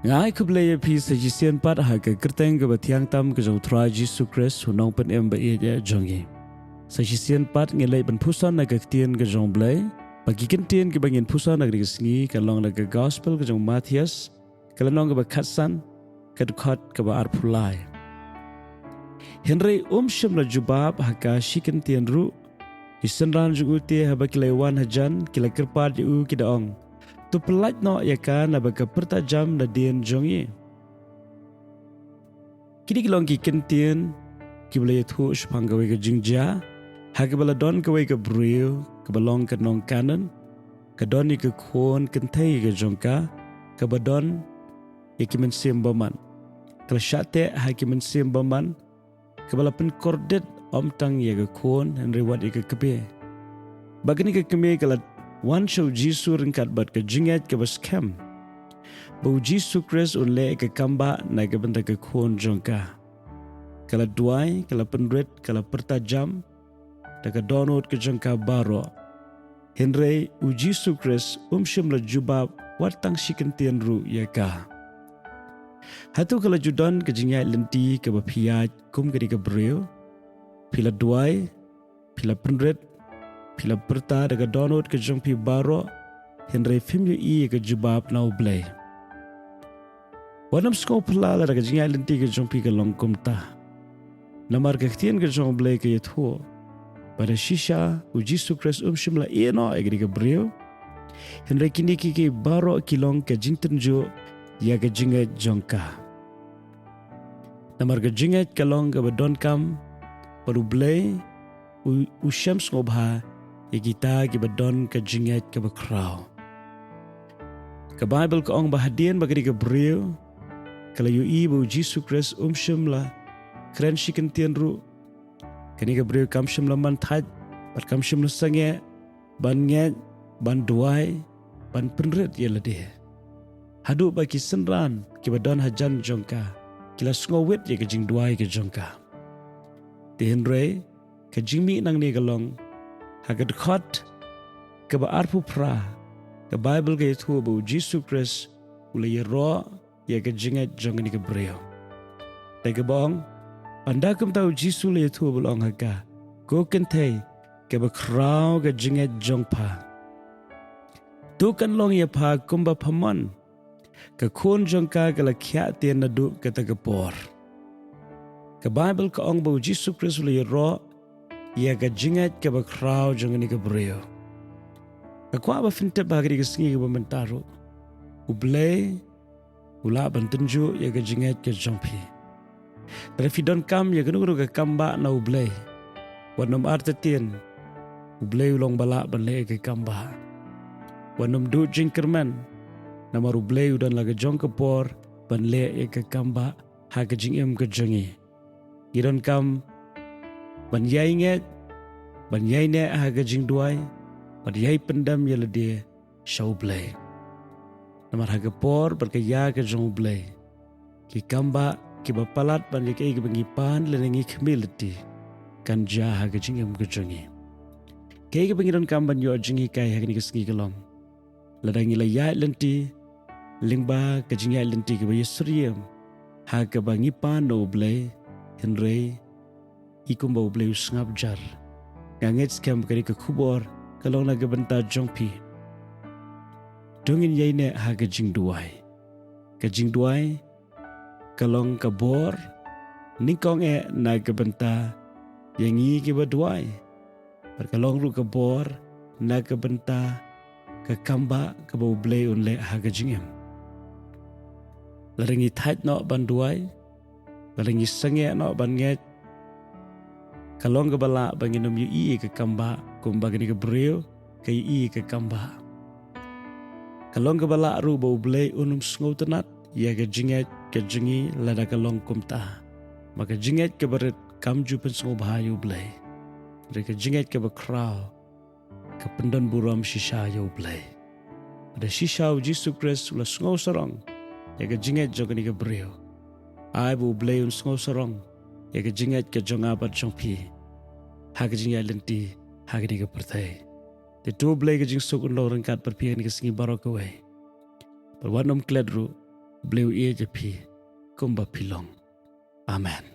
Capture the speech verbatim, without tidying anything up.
Nga ai khublei ïa phi sa shisien pat ha ka kyrteng kaba thiang tam ka jong u Trai Jisu Khrist, u nongpynim ba ïeit jong ngi. Sa shisien pat ngi leit ban puson na ka ktien ka jong u Blei. Ba ki kyntien kiba ngin puson ha kane ka sngi ka long na ka gospel ka jong u Mathaios, ka lynnong kaba khatsan, ka dkhot kaba arphew lai. Hynrei um shym la jubab ha ka shi kyntien ruh. Ki synran jong u te haba ki la wan hajan ki la kyrpad ïa u ki da ong, to pyllait noh ïa ka naba ka pyrta jam nadien jong ngi. Kine ki long ki kyntien kiba la ïathuh shaphang kawei ka jingjia, ha kaba la don kawei ka briew kaba long ka nong Kanaan, ka don ïa ka khun kynthei ka jong ka, kaba don ïa ki mynsiem bymman. Ka la shah teh ha ki mynsiem bymman, kaba la pynkordit ym tang ïa ka khun hynrei wat ïa ka kmie. Ba kane ka kmie ka la wan sha u Jisu ryngkat bad ka jingngeit kaba skhem ba u Jisu Khrist un leh ïa ka kambah na ka bynta ka khun jong ka. Ka la duwai, ka la pynrit, ka la pyrta jam da ka dohnud ka jong ka baroh. Hynrei u Jisu Khrist um shym la jubab wat tang shi kyntien ruh ïa ka. Hato ka la ju don ka jingïaid lynti kaba phi ïaid kum kane ka briew? Phi la duwai, phi la pynrit, phi la pyrta da ka dohnud ka jong phi baroh, hynrei phim ïohi ïa ka jubab na u Blei. Wat nym sngewphylla lada ka jingïaid lynti ka jong phi ka long kumta. Namar ka ktien ka jong u Blei ka ïathuh ba da shisha u Jisu Khrist um shym la ïeh noh ïa kane ka briew. Hynrei kine kiei kiei baroh ki long ka jingtynjuh ïa ka jingngeit jong ka. Namar ka jingngeit ka long kaba donkam bad u Blei u, u shem sngewbha ïa kita kiba don ka jingngeit kaba khraw. Ka Baibl ka ong ba hadien ba kane ka briew ka la ïohi ba u Jisu Khrist um shym la kren shi kyntien ruh, kane ka briew kam shym la man thait bad kam shym la sangeh ban ngeit, ban duwai, ban pynrit ïa lade. Haduh ba ki synran kiba don hajan jong ka ki la sngewwit ïa ka jingduwai ka jong ka. Te hynrei ka jingmih nangne ka long, ha ka dkhot kaba arphew phra ka Baibl ka ïathuh ba u Jisu Khrist u la ïaroh ïa ka jingngeit jong kane ka briew. Te kaba ong, ynda kumta u Jisu u la ïathuh bad u la ong ha ka, ko kynthei, kaba khraw ka jingngeit jong pha. To kan long ïa pha kumba pha mon. Ka khun jong ka ka la khiah tien naduh kata ka por. Ka Baibl ka ong ba u Jisu Khrist u la ïaroh ïa ka jingngeit kaba khraw jong kane ka briew. Nga kwah ba phin tip ha kane ka sngi kaba mynta ruh, u Blei u lah ban tynjuh ïa ka jingngeit ka jong phi. Lada phi donkam ïa kano kano ka kambah na u Blei, wat nym artatien, u Blei u long ba lah ban leh ïa ka kambah. Wat nym duh jingkyrmen, namar u Blei u don la ka jong ka por ban leh ïa ka kambah ha ka jingim ka jong ngi. Ngi donkam ban ïai ngeit, ban ïai neh ha ka jingduwai, ban ïai pyndem ïa lade sha u Blei. Namar ha ka por bad ka ïa ka jong u Blei, ki kambah kiba palat ban ïa kaei kaba ngi pan lane ngi khmih lynti kan jia ha ka jingim ka jong ngi. Kaei kaba ngi donkam ban ïoh jinghikai ha kane ka sngi ka long, lada ngi la ïaid lynti lyngba ka jingïaid lynti kaba ïasyriem ha kaba ngi pan na u Blei, hynrei i kumba u Blei u sngap jar. Nga ngeit skhem kane ka khubor ka long na ka bynta jong phi. To ngin ïai neh ha ka jingduwai. Ka jingduwai ka long ka bor nyngkong eh na ka bynta ïa ngi kiba duwai. Bad ka long ruh ka bor na ka bynta ka kambah kaba u Blei un leh ha ka jingim. Lada ngi thait noh ban duwai, lada ngi sangeh noh ban ngeit, ka long kaba lah ba ngin ym ïohi ïa ka kambah kumba kane ka briew ka ïohi ïa ka kambah. Ka long kaba lah ruh ba u Blei un ym sngewtynnad ïa ka jingngeit ka jong ngi lada ka long kumta. Ba ka jingngeit kaba rit kam ju pynsngewbha ïa u Blei. Hynrei ka jingngeit kaba khraw ka pyndon burom shisha ïa u Blei. Bad da shisha u Jisu Khrist u la sngewsarong ïa ka jingngeit jong kane ka briew. Ai ba u Blei un sngewsarong ïa ka jingngeit ka jong nga bad jong phi ha ka jingïaid lynti ha kane ka pyrthei. Te to u Blei ka jingsuk un long ryngkat bad phi ha kane ka sngi baroh kawei. Bad wat nym klet ruh, Blei u ïeit ïa phi kumba phi long. Amen.